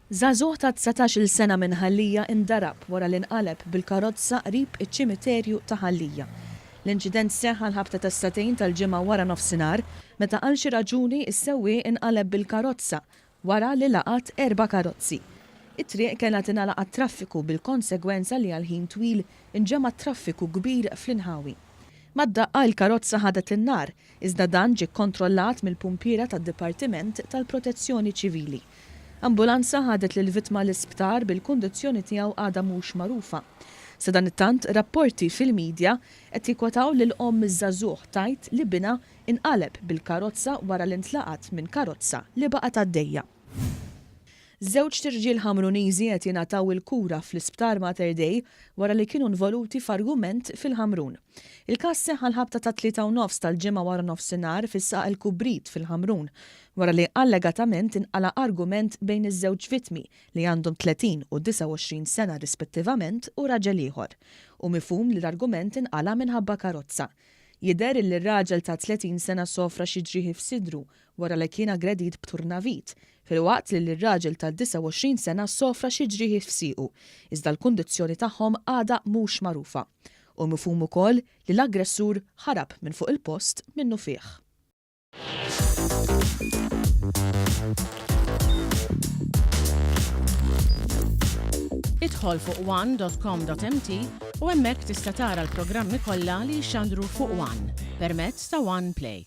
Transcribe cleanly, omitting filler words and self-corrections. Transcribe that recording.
Żagħżugħ ta' 19-il sena minn Ħal Lija indarab wara li nqaleb bil-karozza qrib iċ-ċimiterju ta' Ħal Lija. L-inċident seħħ għall-ħabta tas-sagħtejn tal-Ġimgħa waranofsinhar meta għal xi raġuni s-sewwieq inqaleb bil-karozza wara li laqat erba' karozzi. It-triq kellha tingħalaq għat-traffiku bil-konsegwenza li għal ħin twil inġema' traffiku kbir fl-inħawi. Mad-daqqa il-karozza ħadet in-nar, iżda dan ġie kkontrollat mill-pumpiera tad-Dipartiment tal-Protezzjoni Ċivili. Ambulanza ħadet lill-vittma l-isptar bil-kundizzjoni tiegħu għadha mhux magħrufa. Sadanittant, rapporti fil-media qed jikkwotaw lil omm iż-żagħżugħ tgħid li binha inqaleb bil-karozza wara li ntlaqat minn karozza li baqgħet għaddejja. Żewġt irġiel Ħamruniżi qed jingħataw il-kura fl-Isptar Mater Dei wara li kienu nvoluti f'argument fil-Ħamrun. Il-każ seħħ għall-ħabta tat-tlieta u nofs tal-Ġimgħa waranofsinhar fis-Saq il-Kubrit fil-Ħamrun wara li allegatament inqala' argument bejn iż-żewġ vittmi li għandhom 30 u 29 sena rispettivament u raġel ieħor. Hu mifhum li l-argument inqala' minħabba karozza. Jidher illi r-raġel ta' 30 sena sofra xi ġrieħi f'sidru wara li kien aggredit b'turnavit, filwaqt li r-raġel ta' 29 sena sofra xi ġrieħi f'siequ, iżda l-kundizzjoni tagħhom għadha mhux magħrufa. Hu mifhum ukoll li l-aggressur ħarab minn fuq il-post minnufih. Idħol fuq one.com.mt u hemmhekk tista' tara l-programmi kollha li jixxandru fuq One permezz ta' One Play.